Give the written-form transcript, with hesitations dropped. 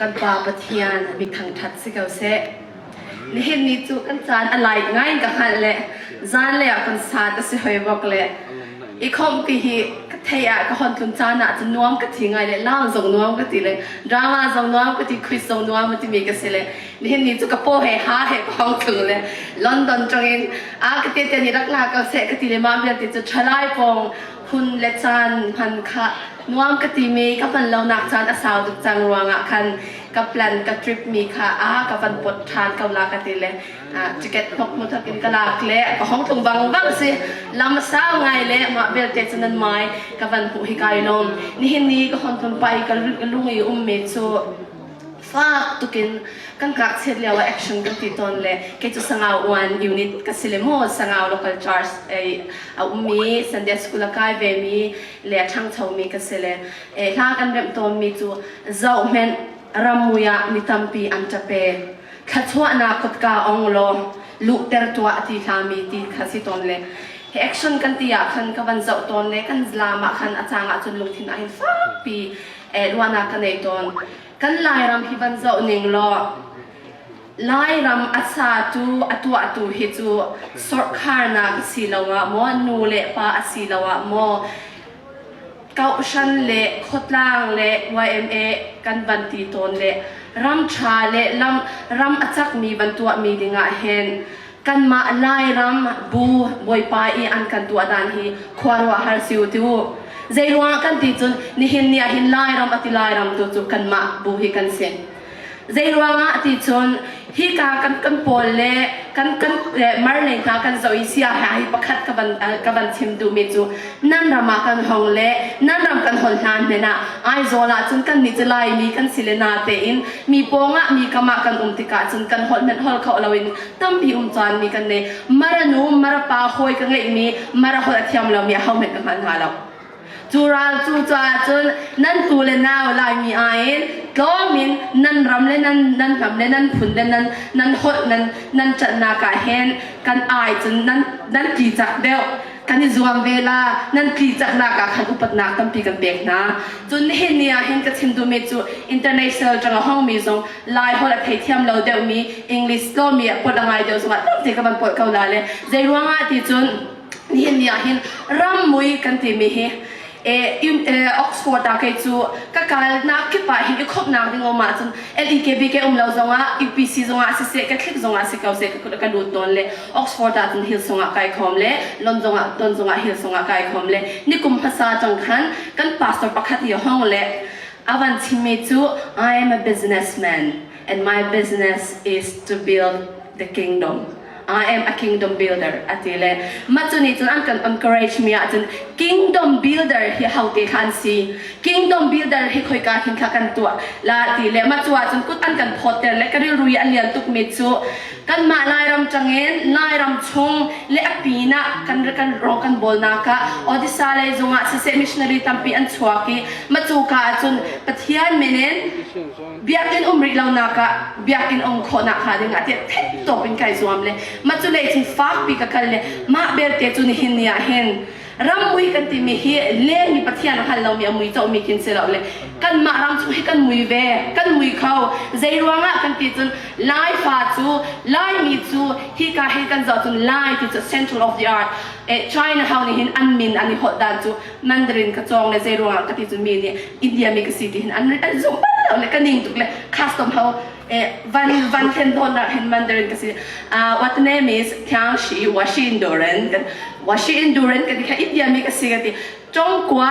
Kan Pa Pathian mi thangṭhat si ko seh. Nihin ni cu kan caan a lai ngai in ka hngalh le zanlei ah kan sat a si hoi bak le i khawmhpi hi ka thei ah ka hon tlun caan ah cun nuam ka thi ngai le lau zong nuam ka ti le drama zong nuam ka ti quiz zong nuam a timi ka si le nihin ni cu ka paw he ha he ka hong tlung le London ṭangin a ka te te nih rak la ko seh ka ti le mah vialte cu ṭhalai pawng hun le caan hman kha nuam ka timi ka hman lonak caan a sau tuk cang ruangah khan ka plan ka trip mi kha a ka van pot ṭhan ko la ka ti le ticket hnok mu thakin ka lak le ka hong tlung bang bang si lam sau ngai le mah belte cu nan mai ka van hmuh hi kai lawm nihin ni ka hon tlun pai ka lung i um mi cu fak tukin kan ngakchiat lio ah action kan ti tawn le kei cu Sangau uan unit ka si le maw Sangau local church ei a ummi Sunday school a kai ve mi le a ṭhangcho mi ka si le hla kan remh tawn mi cu zohhmenh rammui ah mi tampi an ṭape thluachuahnak kutka ong law luhter tuah ti hla mi ti kha si tawn le hi action kan ti ah khan ka van zoh tawn le kan lam ah khan a cang ah cun lungthin ah hin fakpi ruahnak ka nei tawn Kan Lairam hi van zoh ning law Lairam a satu a tuahtu hi cu sorkharnak a si lo ah maw nu le pa a si lo ah maw kohhran le khuatlang le YMA kan van ti tawn le ram ṭha le lam ram a cakmi van tuahmi dingah hin kanmah Lairam bu Bawipa i an kan tuah dan hi khuaruahhar si u ti u. Zeiruangah kan ti cun nihin ni ah hin Lairam a ti Lairam tu cu kanmah bu hi kan si. Zeiruangah ti cun hika kan kan pawl le kan kan mar lei hna kan zoh i sia hi pakhat ka van ka van chim duhmi cu nan ram ah kan hong le nan ram kan hon hlan hmenh ah Aizawl ah cun kan nih cu Laimi kan si le na tein mi pawngah mi kam ah kan um tikah cun kan holh hmenh holh kho loin tampi um caan mi kan nei mara nu mara pa hawi ka ngeihmi mara holh a thiam lomi aho hmenh ka hngal hna lo cu ral cu caah cun nan tu le nau laimi ai in tlawm in nan ram le nan nan hnam le nan phun le nan nan holh nan nan ṭanhnak ah hin kan ai cun nan nan tli cak deuh kan i zuam ve la nan tli caknak ah khan upatnak tampi kan pek hna cun nihin ni ah hin ka chim duhmi cu international ṭang a hongmi zong Lai holh a theithiam lo deuhmi English tlawmi a polh a ngai deuh zongah tampi ka van polh ko la le zei ruangah ti cun nihin ni ah hin ram mui kan timi hi Oxford ah kei cu ka kalnak kip ah hin i khawmhnak ding um ahcun LEKBK um lo zongah UPC zongah siseh Catholic zongah si ko seh ka lut tawn le Oxford ah cun Hillsong ah kai khawm le London zongah London zongah Hillsong ah kai khawm le nikum hmasa cang khan kan pastor pakhat hi hong le a van chimmi cu I am a businessman and my business is to build the kingdom I am a kingdom builder a ti le mah cu nih cun an kan encourage mi ahcun kingdom builder hi hote kha an si kingdom builder hi khoika hin kha kan tuah la ti le mah cu ahcun kut an kan phawtter le ka rilru i a lian tuk mi cu kanmah Lairam tangin Lairam chung le a pinah kan kan ro kan bawlnak ah Odisha lei zongah siseh missionary tampi an chuak i macuka ahcun Pathian min in biakinn um rih lonak ah biakinn um khawhnak hnga ding ah tiah theih tawp in kai zuam le mah cu lei cun fakpi ka kal le mah belte cu nihin ni ah hin ram mui kan timi hi lengmi Pathian a hngal lomi a mui comi khin si lo le kanmah ram chung hi kan mui ve kan mui kho zei ruangah kan ti cun Laifa cu Laimi cu hika hi kan zoh cun Lai ti cu central of the earth China hau nih hin an min an i holh dan cu Mandarin ka cawng le zei ruangah ka ti cun mi nih India mi ka si ti hin an an zum bal lo le ka ning tuk le custom ho van van thlen dawn nak hin Mandarin ka si what the name is Tiang Shi 我是印度人我是印度人ka ti kha India mi ka si ka ti 中国